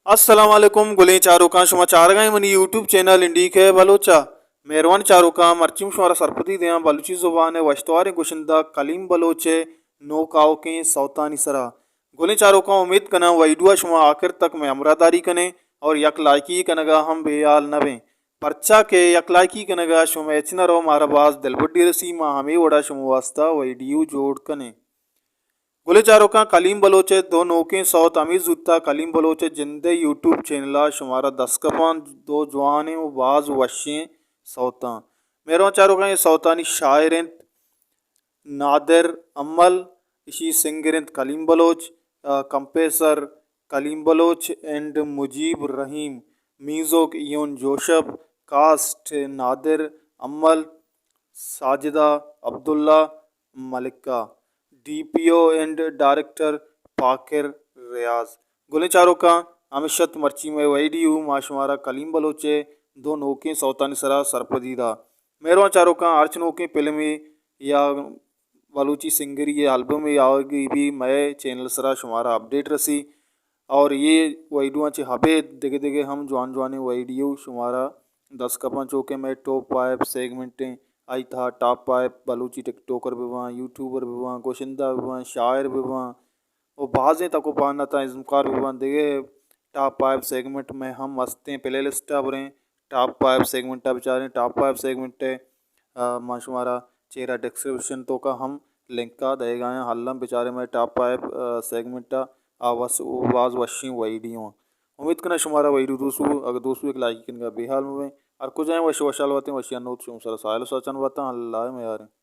السلام علیکم گلیں چاروکاں، شما چارگائیں منی یوٹیوب چینل انڈی کے بلوچا۔ مہروان چاروکاں، مرچی من شمارا سرپدی دیاں بلوچی زبان ءِ وشتواریں گشندہ کلیم بلوچ ءِ نوک آؤکیں سوتانی سرا۔ گلیں چاروکاں، امید کناں ویڈیو ءَ شما آخر تک مئے ہمراہ داری کنیں اور یک لائکی کنگا ہم بے حال نہ بیں، پرچا کہ یک لائکی کنگا شمئے چنر ءُ مارا باز دلبڈی رسی، ما ہمے وڑا شما واسطہ ویڈیو جوڑ کنیں۔ گلیں چاروکاں، کلیم بلوچ ءِ دو نوکیں سوت ہمے زوتا کلیم بلوچ ءِ جند ءِ یوٹیوب چینل ءَ شمارا دست کپاں، دو جوانیں ءُ باز وشیں سوتاں۔ مہروان چاروکاں، اے سوتانی شاعر انت نادر امل، اشی سنگر انت کلیم بلوچ، آ، composer Kaleem Baloch and Mujeeb Raheem, music ایون جوشپ، cast Nadir Amal, Sajida Abdullah Malika, D P O and director پاکر ریاض۔ گلیں چاروکاں، ہمیشت مرچی مئے ویڈیو ما شمارا کلیم بلوچ ءِ دو نوکیں سوتانی سرا سرپدی دا۔ مہروان چاروکاں، ہرچ نوکیں فلمے یا بلوچی سنگری ءِ البمے آوگی بی، مئے چینل سرا شمارا اپڈیٹ رسی۔ اور یہ ویڈیو چہ ہبے دگہ دگہ ہم جوان جوانیں ویڈیو شمارا دست کپاں، چو کہ مئے ٹاپ فائیو سیگمنٹ ہیں، آئی تہا ٹاپ فائیو بلوچی ٹک ٹاکر بہ باں، یوٹیوبر بہ باں، گشندہ بہ باں، شاعر بہ باں، و بازیں تک و پہنتاں ازمکار بہ باں، دگہ ٹاپ فائیو سیگمنٹ مئے ہم ہستیں، پلے لسٹ ءَ بریں، ٹاپ فائیو سیگمنٹ ءَ بچاریں۔ ٹاپ فائیو سیگمنٹ ءِ، آ، ما شمارا چیرا ڈسکرپشن توکا ہم لنک ءَ دئیگا ہیں، الم بچاریں مئے ٹاپ فائیو، آ، سیگمنٹ ءَ، آ وس-، باز وشیں ویڈیو ہیں۔ امید کناں شمارا ویڈیو دوست بو، اگر دوست بو یک لائکی کنگا بے حال مبیں۔ ہر کجائیں وش وشحال واتیں، وشی انوت شما سرا ساہیل و ساچان واتاں، اللہ ءِ میاریں۔